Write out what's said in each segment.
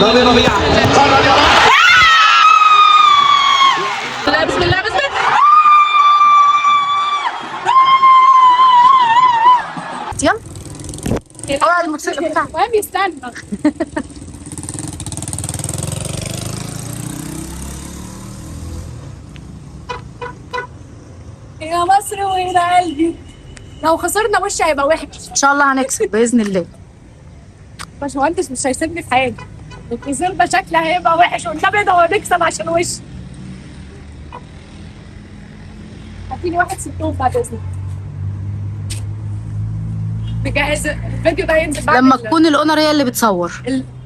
رامي ربيعة. لا بسم الله بسم الله. يلا اوعى الموتوسيكل بتاعك. المهم يستنى. يا مصر وين قلبي، لو خسرنا وشي هيبقى وحش. ان شاء الله هنكسب باذن الله. باشمهندس مش هيسيبني في حاجة، لو خسرنا شكلي هيبقى وحش، والنبي ده هو نكسب عشان وشي. هاتيلي واحد ستون بعد اذنك. نجهز الفيديو ده هينزل بعد لما تكون ال owner هي اللي بتصور.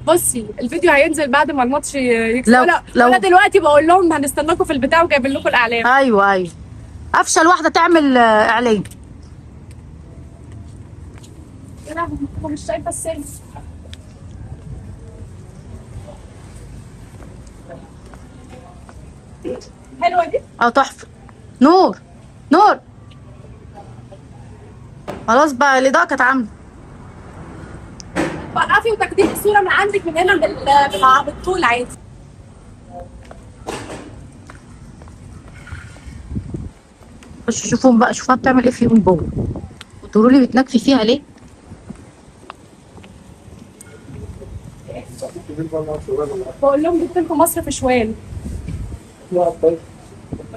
بصي الفيديو هينزل بعد ما الماتش يكسب. لو- ولا دلوقتي بقول لهم هنستناكم في البتاع وجايبين لكم الاعلام. ايوه ايوه، افشل واحدة تعمل اعلان. يا لهوي أنا مش شايفه السيلف. حلوة دي. اه تحفة. نور نور، خلاص بقى الاضاءة كانت عامله. وقفي وتاخدي الصورة من عندك من هنا بالطول عادي. خشوا شوفهم بقى، شوفها بتعمل ايه فيهم جوه، وتقولوا لي بتنكفي فيها ليه. بقول لهم جبت لكم مصر في شوال.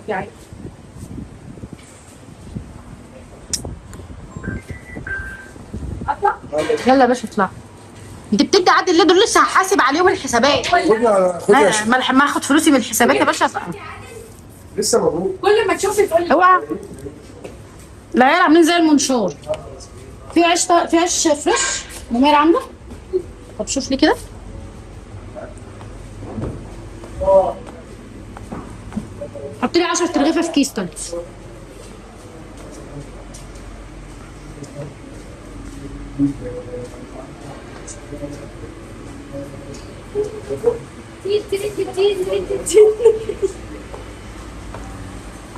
يعني اطلع. يلا يا باشا اطلع. انت بتدي عادل ليه؟ دول لسه هحاسب عليهم الحسابات. خد يا ما اخد فلوسي من الحسابات يا باشا. لسه مبروك. كل ما تشوفي تقولي. اوعى، العيال عاملين زي المنشار. في عيش في عيش fresh نمير عامله. طب شوف لي كده. حط لي 10 ترغيفه في كيس. طيب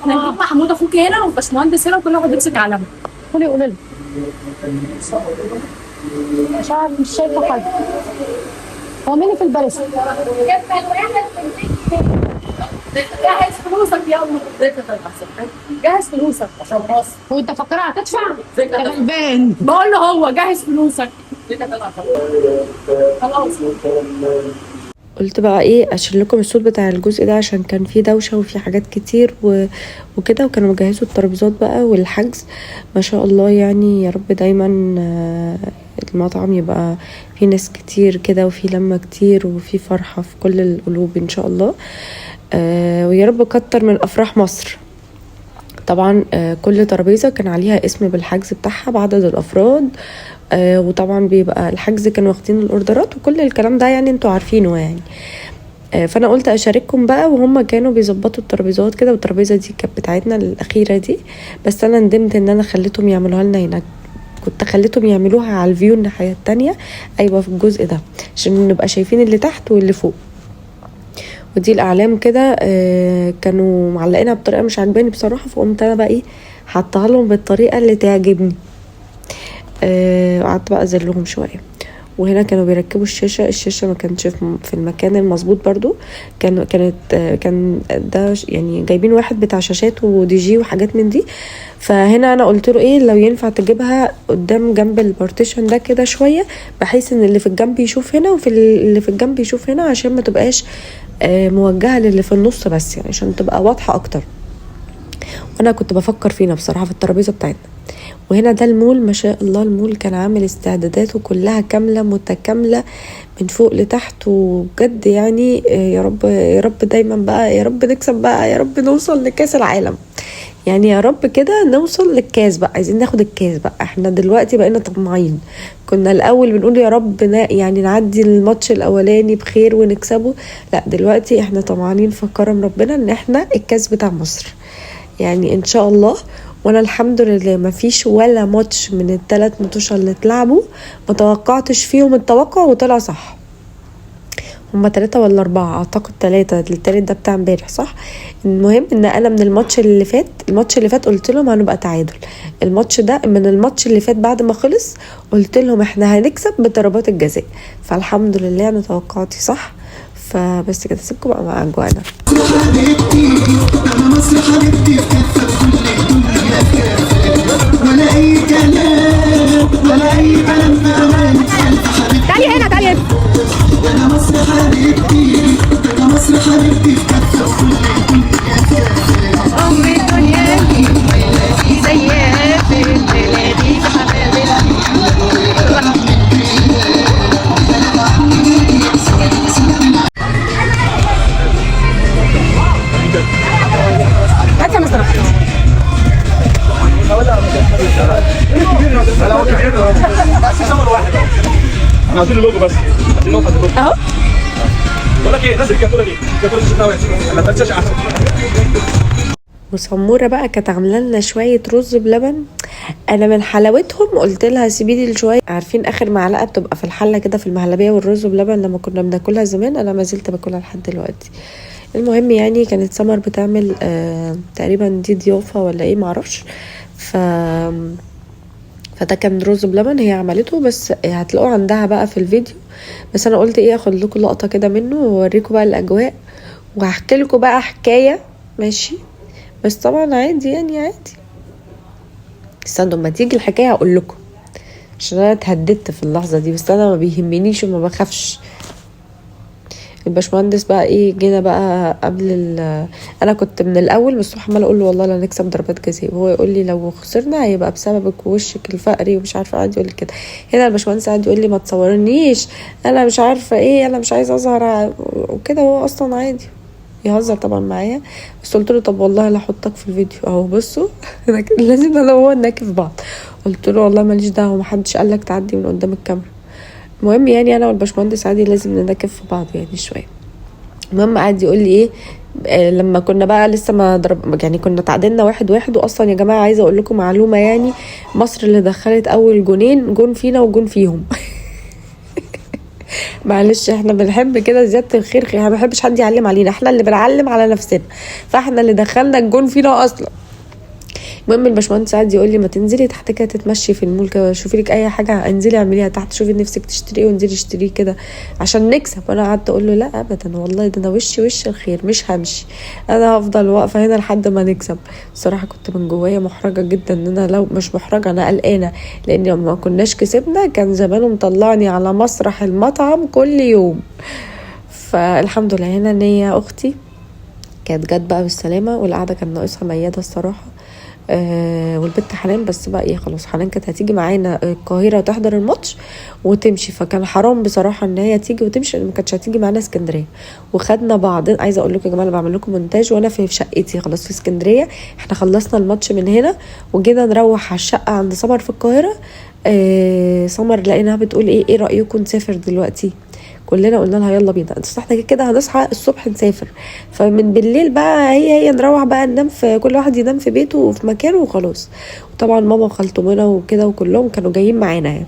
احنا نجيب محمود اخوك هنا وباشمهندس هنا وكل واحد يمسك علم. قولي قولي لي. مش عارف، مش شايفه حاجة. هو مين في الباريس؟ جهز فلوسك يلا، جهز فلوسك عشان مصر. هو انت فاكرها هتدفع؟ يا غلبان. بقول له هو جهز فلوسك. خلاص. قلت بقى ايه اشيل لكم الصوت بتاع الجزء ده عشان كان فيه دوشه وفيه حاجات كتير وكده، وكانوا مجهزوا الترابيزات بقى والحجز ما شاء الله. يعني يا رب دايما المطعم يبقى فيه ناس كتير كده وفيه لمة كتير وفيه فرحة في كل القلوب ان شاء الله. ويا رب كتر من افراح مصر. طبعا كل ترابيزة كان عليها اسم بالحجز بتاعها بعدد الافراد، وطبعا بيبقى الحجز كانوا واخدين الاوردرات وكل الكلام ده، يعني انتوا عارفينه يعني. فانا قلت اشارككم بقى، وهم كانوا بيظبطوا الترابيزات كده، والترابيزه دي كانت بتاعتنا الاخيرة دي، بس انا ندمت ان انا خليتهم يعملوها لنا هناك، كنت خليتهم يعملوها على ال view الناحية التانية، ايوه في الجزء ده عشان نبقى شايفين اللي تحت واللي فوق. ودي الاعلام كده، كانوا معلقينها بطريقة مش عجباني بصراحة، فقمت انا بقى ايه حطها لهم بالطريقة اللي تعجبني. قعدت بقى ازلهم شوية. وهنا كانوا بيركبوا الشاشة، الشاشة ما كانتش في المكان المظبوط برضو، كان ده يعني جايبين واحد بتاع شاشات ودي جي وحاجات من دي، فهنا انا قلت له ايه لو ينفع تجيبها قدام جنب ال partition ده كده شوية، بحيث ان اللي في الجنب يشوف هنا وفي اللي في الجنب يشوف هنا، عشان ما تبقاش موجهة للي في النص بس، يعني عشان تبقى واضحة اكتر. وانا كنت بفكر فينا بصراحة في الترابيزة بتاعتنا. وهنا ده المول، ما شاء الله المول كان عامل استعداداته كلها كاملة متكاملة من فوق لتحت، وبجد يا رب يا رب دايما بقى، يا رب نكسب بقى، يا رب نوصل لكاس العالم، يعني يا رب كده نوصل للكاس بقى، عايزين ناخد الكاس بقى. احنا دلوقتي بقينا طماعين، كنا الاول بنقول يا رب نعدي الماتش الاولاني بخير ونكسبه، لا دلوقتي احنا طمعانين في كرم ربنا ان احنا الكاس بتاع مصر يعني ان شاء الله. وانا الحمد لله ما فيش ولا ماتش من الثلاث ماتشات اللي اتلعبوا ما توقعتش فيهم التوقع وطلع صح. هما 3 ولا 4، اعتقد 3، التالت ده بتاع امبارح صح. المهم ان انا من الماتش اللي فات، الماتش اللي فات قلت لهم هنبقى تعادل، الماتش ده من الماتش اللي فات بعد ما خلص قلت لهم احنا هنكسب بضربات الجزاء، فالحمد لله انا توقعاتي صح. فبس كده، سيبكم بقى مع اجوانا. حبيبتي انا مصر حبيبتي في كفة كل الدنيا كافة، ولا اي كلام ولا اي كلام بأمانة الف حبيبتي. تعالي هنا تعالي هنا. انا مصر حبيبتي، انا مصر حبيبتي في كفة كل الدنيا كافة. ام الدنيا دي زيها في بلادي في حبايبنا. هات يا مستر. احنا عايزين اللوجو بس، عايزين نقطة اللوجو اهو. بقول لك ايه، نزل الكرتونه دي، الكرتونه دي شكلها وحش، ما تنساش احسن. وسمورة بقى كانت عامله لنا شوية رز بلبن، انا من حلاوتهم قلت لها سيبي لي شوية. عارفين اخر معلقه بتبقى في الحلة كده في المهلبيه والرز بلبن لما كنا بناكلها زمان، انا ما زلت باكلها لحد دلوقتي. المهم يعني كانت سمر بتعمل تقريبا دي ضيافة ولا ايه معرفش، فده كان رز بلبن هي عملته، بس هتلاقوه عندها بقى في الفيديو. بس انا قلت ايه، اخد لكم لقطة كده منه واوريكم بقى الاجواء، وهحكي لكم بقى حكاية ماشي، بس طبعا عادي يعني عادي. استنوا اما تيجي الحكاية هقول لكم، عشان انا اتهددت في اللحظة دي، بس انا ما بيهمنيش وما بخافش. الباشمهندس بقى ايه، جينا بقى قبل انا كنت من الاول من الصبح عماله اقول له والله لا نكسب ضربات جزاء، وهو يقول لي لو خسرنا هيبقى بسببك ووشك الفقري ومش عارفه، قعد يقول لي كده. هنا الباشمهندس قعد يقول لي ما تصورنيش، انا مش عارفه ايه، انا مش عايزه اظهر وكده، هو اصلا عادي يهزر طبعا معايا، بس قلت له طب والله لا احطك في الفيديو اهو بصوا. لازم انا وهو نناكف بعض. قلت له والله ماليش دعوه، محدش قال لك تعدي من قدام الكاميرا. المهم يعني انا والباشمهندس عادي لازم نناكف في بعض يعني شوية. المهم قعد يقول لي ايه، لما كنا بقى لسه ما ضرب يعني، كنا تعادلنا 1-1. واصلا يا جماعة عايزه اقول لكم معلومة، يعني مصر اللي دخلت اول جونين، جون فينا وجون فيهم. معلش احنا بنحب كده زيادة الخير خير، احنا ما بنحبش حد يعلم علينا، احنا اللي بنعلم على نفسنا، فاحنا اللي دخلنا الجون فينا اصلا. المهم الباشمهندس قعد يقول لي ما تنزلي تحت كده تتمشي في المول كده، شوفي لك اي حاجة انزلي اعمليها تحت، شوفي نفسك تشتري ايه وانزلي اشتريه كده عشان نكسب. وانا قعدت اقول له لا ابدا والله، ده انا وشي وش الخير، مش همشي، انا هفضل واقفة هنا لحد ما نكسب. الصراحة كنت من جوايا محرجه جدا، ان انا لو مش محرجه انا قلقانة، لان لو ما كناش كسبنا كان زمانه مطلعني على مسرح المطعم كل يوم. فالحمد لله هنا نية اختي كانت جت بقى بالسلامة، والقعده كان ناقصها مياده الصراحة، والبت حنان، بس بقى ايه خلاص حنان كانت هتيجي معانا القاهرة تحضر الماتش وتمشي، فكان حرام بصراحة ان هي تيجي وتمشي، لان ما كانتش هتيجي معانا اسكندرية. وخدنا بعض، عايزه اقول لكم يا جماعة انا بعمل لكم مونتاج وانا في شقتي خلاص في اسكندرية، احنا خلصنا الماتش من هنا وجينا نروح على الشقة عند سمر في القاهرة. سمر لقيناها بتقول ايه رايكم نسافر دلوقتي؟ كلنا قلنا لها يلا بينا، بس احنا كده هنصحى الصبح نسافر، فمن بالليل بقى هي نروح بقى ننام، في كل واحد ينام في بيته وفي مكانه وخلاص. وطبعا ماما وخالته منى وكده وكلهم كانوا جايين معانا يعني،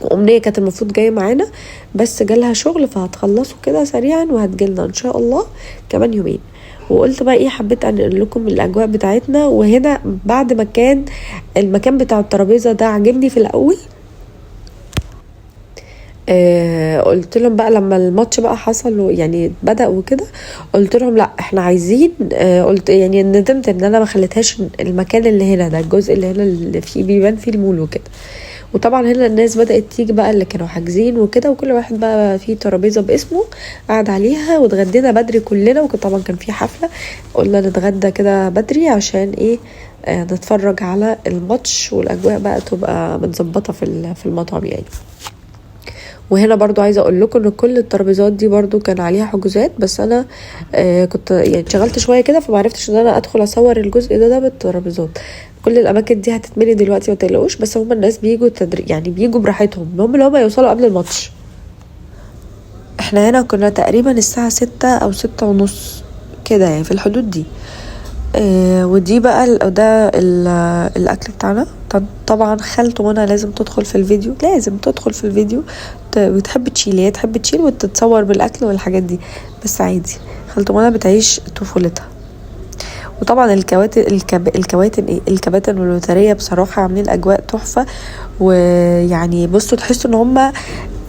وأمنية كانت المفروض جاية معانا بس جالها شغل فهتخلصه كده سريعا وهتجيلنا ان شاء الله كمان يومين. وقلت بقى ايه، حبيت انقل لكم الاجواء بتاعتنا. وهنا بعد ما كان المكان بتاع الترابيزة ده عجبني في الاول، قلت لهم بقى لما الماتش بقى حصل يعني بدأ وكده، قلت لهم لا احنا عايزين، قلت يعني ندمت ان انا ما خليتهاش المكان اللي هنا ده، الجزء اللي هنا اللي فيه بيبان فيه المول وكده. وطبعا هنا الناس بدأت تيجي بقى اللي كانوا حاجزين وكده، وكل واحد بقى فيه ترابيزة باسمه قعد عليها. واتغدينا بدري كلنا، وطبعا كان في حفلة، قلنا نتغدى كده بدري عشان ايه، نتفرج على الماتش والاجواء بقى تبقى متظبطة في المطعم يعني. وهنا برضو عايزه اقول لكم ان كل الترابيزات دي برضو كان عليها حجوزات، بس انا كنت يعني اتشغلت شوية كده فمعرفتش ان انا ادخل اصور الجزء ده بالترابيزات. كل الاماكن دي هتتملي دلوقتي ما تقلقوش، بس هما الناس بيجوا يعني بيجوا براحتهم، المهم ان هما يوصلوا قبل الماتش. احنا هنا كنا تقريبا الساعة 6 او 6:30 كده يعني في الحدود دي. ودي بقى ده الاكل بتاعنا. طبعا خالته منى لازم تدخل في الفيديو، لازم تدخل في الفيديو، بتحب تشيل، هي تحب تشيل وتتصور بالاكل والحاجات دي، بس عادي خالته منى بتعيش طفولتها. وطبعا الكواتن الكواتن ايه الكباتن والوتريه بصراحة عاملين اجواء تحفة. ويعني بصوا تحسوا ان هم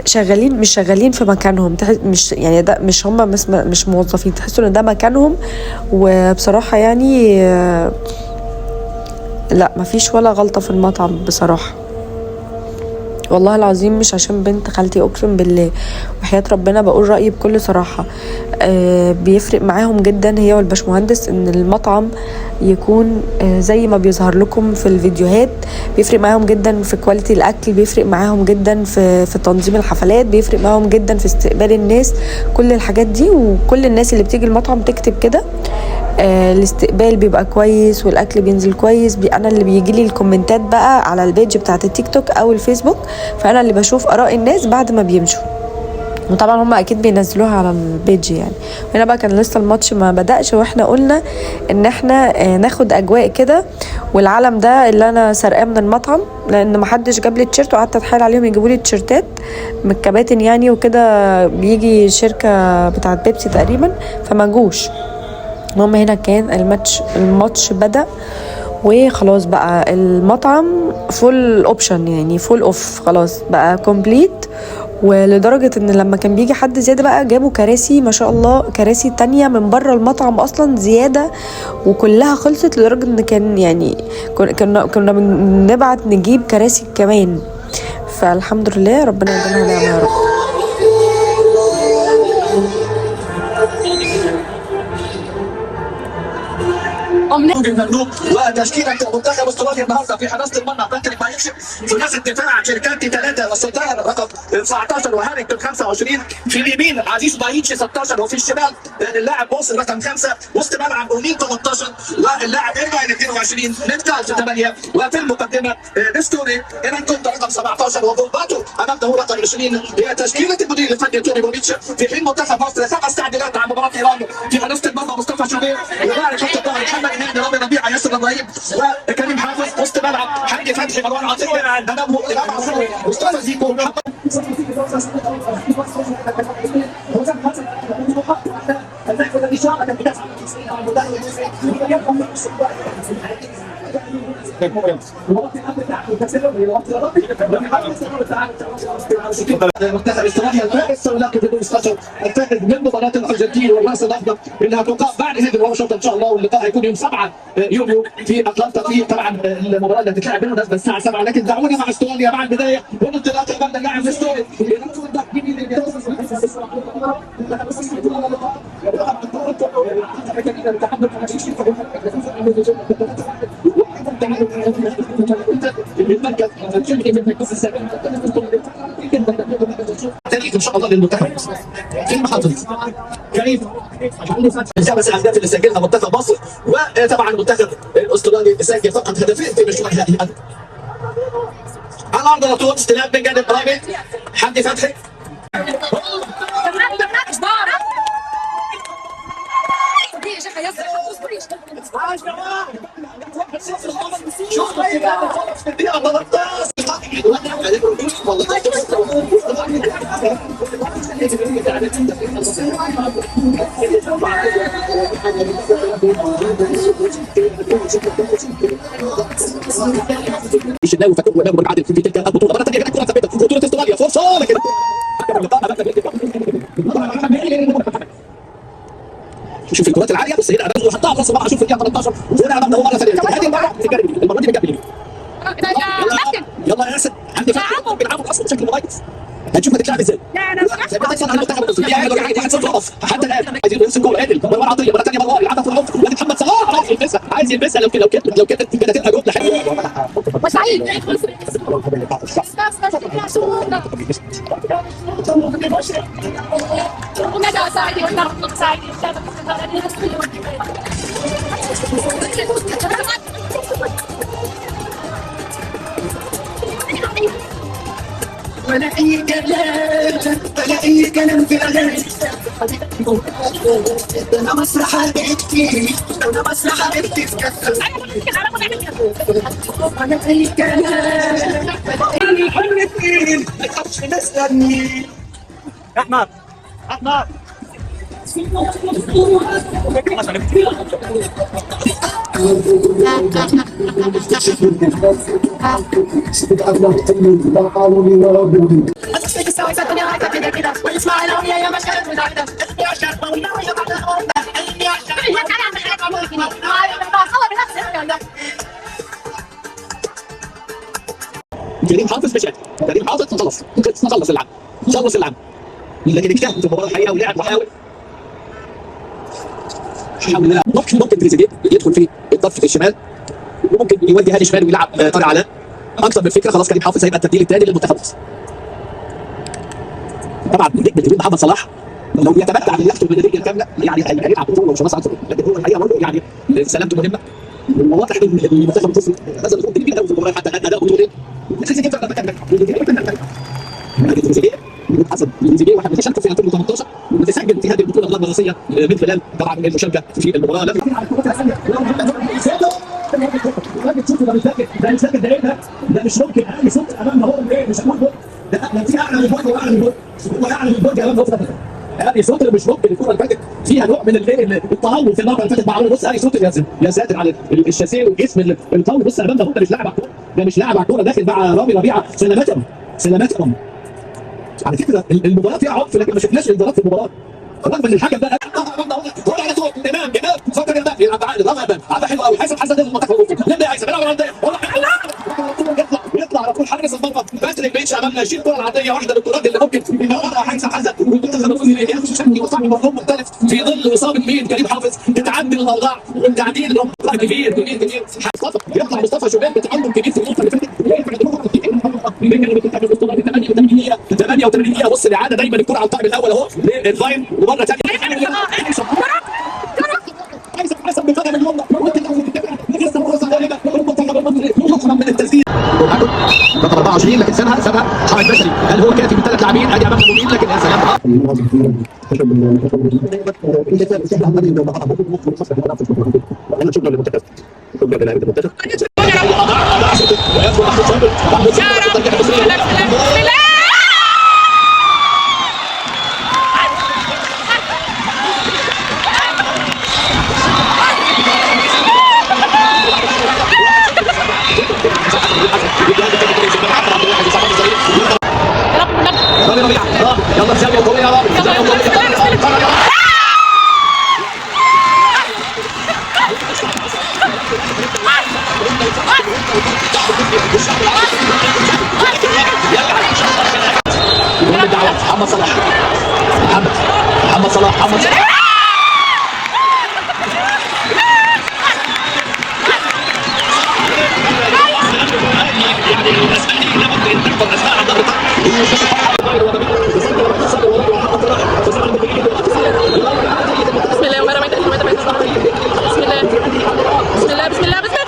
شغالين، مش شغالين في مكانهم، مش يعني ده مش هم مش موظفين، تحسوا ان ده مكانهم. وبصراحة يعني لا مفيش ولا غلطه في المطعم بصراحة، والله العظيم مش عشان بنت خالتي، اقسم بالله وحياة ربنا بقول رأيي بكل صراحة. بيفرق معاهم جدا هي والباشمهندس ان المطعم يكون زي ما بيظهر لكم في الفيديوهات. بيفرق معاهم جدا في quality الاكل، بيفرق معاهم جدا في تنظيم الحفلات، بيفرق معاهم جدا في استقبال الناس، كل الحاجات دي. وكل الناس اللي بتيجي المطعم تكتب كده الاستقبال بيبقى كويس والاكل بينزل كويس. انا اللي بيجي لي الكومنتات بقى على ال page بتاعه التيك توك او الفيسبوك، فانا اللي بشوف اراء الناس بعد ما بيمشوا، وطبعا هم اكيد بينزلوها على ال page يعني. هنا بقى كان لسه الماتش ما بدأش، واحنا قلنا ان احنا ناخد اجواء كده. والعلم ده اللي انا سرقاه من المطعم، لان ما حدش جاب لي تيشيرت، وقعدت اتحايل عليهم يجيبوا لي تيشيرتات من الكباتن يعني وكده، بيجي شركة بتاعه بيبسي تقريبا، فما جوش. المهم هنا كان الماتش بدأ، وخلاص بقى المطعم full option يعني full off، خلاص بقى complete. ولدرجة ان لما كان بيجي حد زيادة بقى جابوا كراسي ما شاء الله، كراسي تانية من بره المطعم اصلا زيادة، وكلها خلصت. لدرجة ان كان يعني كنا بنبعت نجيب كراسي كمان. فالحمد لله ربنا يديمها نعمة يا رب. وتشكيله منتخب استراليا النهارده في حراسة المرمى باتريك مايكش، ثلاثي الدفاع شركاتي 3 والستار رقم 19 وهارينجتون 25، في اليمين عزيز بايتش 16، وفي الشمال اللاعب بوصل رقم 5، وسط ملعب اونيل 13، واللاعب ايرفاين 22، نيتكالز 8، وفي المقدمة نستوري ايرانكونتا رقم 17، وبومباتو امامه رقم 20. هي تشكيله المدير الفني توني بوبيتش. في حين منتخب مصر 5 تعديلات عن مباراة ايران. في حراسة المرمى مصطفى شوبير، وبعد خط الظهر محمد هاني، رامي ربيعة، ياسر ابراهيم، وكريم حافظ. وسط ملعب حمدي فتحي، مروان عطية، امامه امام عاشور، مصطفى زيكو، محمد. منتخب استراليا الفائز سيلاقي في دور 16 الفائز من مباراة الارجنتين والراس الاخضر اللي هتقام بعد هذه الورشة ان شاء الله، واللقاء هيكون يوم 7 يوليو في اتلانتا، في طبعا المباراة اللي هتتلعب بالمناسبة الساعة 7. لكن دعونا مع استراليا مع البداية والانطلاق امام اللاعب ستوري. تاريخ ان شاء الله للمنتخب في المحافظ كريم 5 اهداف اللي سجلها منتخب مصر، وطبعا المنتخب الاسترالي سجل فقط هدفين في مشوار هذه على الارض. على طول استلام من جانب رامي حمدي فتحي. شوف في الدقيقة 18. الشناوي فكر وامام عادل في تلك البطولة مرة ثانية. كره ثابتة بطوله استراليا فرصة، لكن شوف الكرات العالية. بص هنا امامه وحطها في راس المرمى. شوف في الدقيقة 18 وهنا امامه مرة ثانية. هذه المرة المرة دي من جنب. يلا يا ياسر عندي فتحي بيلعبوا اصلا بشكل مميز. هنشوف هتتلعب ازاي. حتى الان عايزين يمسك كورة عادل مروان عطية مرة ثانية، مروان يلعبها في العمق لكن محمد صلاح عايز يلبسها، عايز يلبسها. لو كده لو كده كده تبقى جملة حلوة. وسعيد ولا اي كلام ولا اي اي كلام في اغاني. انا مصر حبيبتي، انا مصر حبيبتي في كفه ولا اي كلام. ما تخافش مستني. احمد احمد كريم حافظ مش قادر، كريم حافظ خلص خلص اللعب، خلص اللعب، لكن اجتهد في المباراة الحقيقة ولعب وحاول. حاول يلعب. ممكن تريزيجيه يدخل في الطرف الشمال، وممكن يودي هاني شمال ويلعب طارق علاء. اكثر من فكرة. خلاص كريم حافظ هيبقى التبديل الثاني للمنتخب المصري. طبعا نجم الكبير محمد صلاح لو بيتمتع بلياقته البدنية الكاملة يعني هيلعب بطوله ومش اكثر، لكن هو الحقيقة برضه يعني سلامته مهمة. وواضح ان المنتخب المصري بذل مجهود كبير قوي في المباراة حتى الان اداء بطولي. تريزيجيه تريزيجيه حسب تريزيجيه واحد شارك في 2018 وتسجل في هذه البطولة الرئيسية من خلال طبعا المشاركة في المباراة. ده مش ده ايه ده؟ ده مش ممكن. اقل صوت امامنا هو ايه؟ مش هقول برج، ده في اعلى من برج واعلى من برج، هو اعلى من برج امامنا هو. هذه صوت اللي مش ممكن. الكره اللي فاتت فيها نوع من التهور في المرة اللي فاتت مع بص هذه صوت يا ساتر على الشاسيه والجسم القوي. بص امامنا هو ده مش لاعب على الكورة، ده مش لاعب على الكورة، داخل مع رامي ربيعة. سلامتهم سلامتهم. على فكرة المباراة فيها عنف، لكن ما شفناش انذارات في المباراة رغم ان الحكم ده على طول. امام امام فكر يلعب يلعب عقل رغم امام عقل حلو قوي. حسن حسن لازم المنتخب لم يا هيثم يلعب على يطلع يطلع على طول حارس المرمى باتريك بيتش امامنا يشيل الكره العرضية، واحدة من الكرات اللي ممكن يمررها هيثم حسن والمنتخب المصري ياخد شكل وطعم مفهوم مختلف في ظل اصابه مين؟ كريم حافظ. تتعدل الاوضاع والتعديل كبير كبير كبير. يطلع مصطفى شوبير بتقدم كبير في النقطة اللي فاتت 88 دقيقة. بص الاعادة دايما الكره على الطقم الاول اهو للفاين، ومرة ثانية حسن بقدم اليمنى من التسديد رقم 24، لكن سابها سابها حائط بشري. هل هو كافي من ثلاث لاعبين؟ ادي امامنا مبين، لكن يا سلام. يلا بزاوية قوية يا رامي، زاوية قوية. محمد صلاح، محمد محمد صلاح، محمد صلاح. يعني الاسماء دي لابد ان تحفظ اسماء عبد الله. بسم الله وما رميت إذ رميت. بسم الله بسم الله بسم الله بسم الله.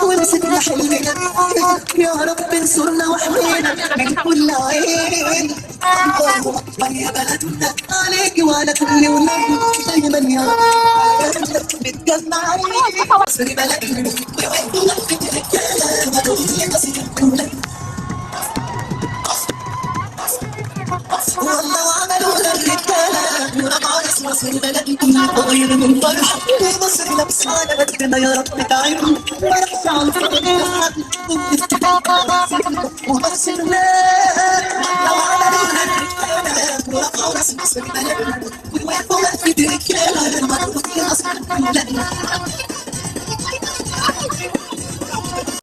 ونسيبنا حلمنا يا رب انصرنا واحمينا من كل عين. الله اكبر يا بلدنا، عليك وعلى كل ولادنا دايما يا رب متجمعين. مصر بلدنا والله وعملوا الرجالة ورفعوا اسم مصر بلدنا وغير من فرحه مصر لابسه على بدنا يا رب تعين ورفع على ومصرنا. لو عملوا الرجالة ورفعوا اسم مصر بلدنا ووقفوا في رجاله مصر بلدنا.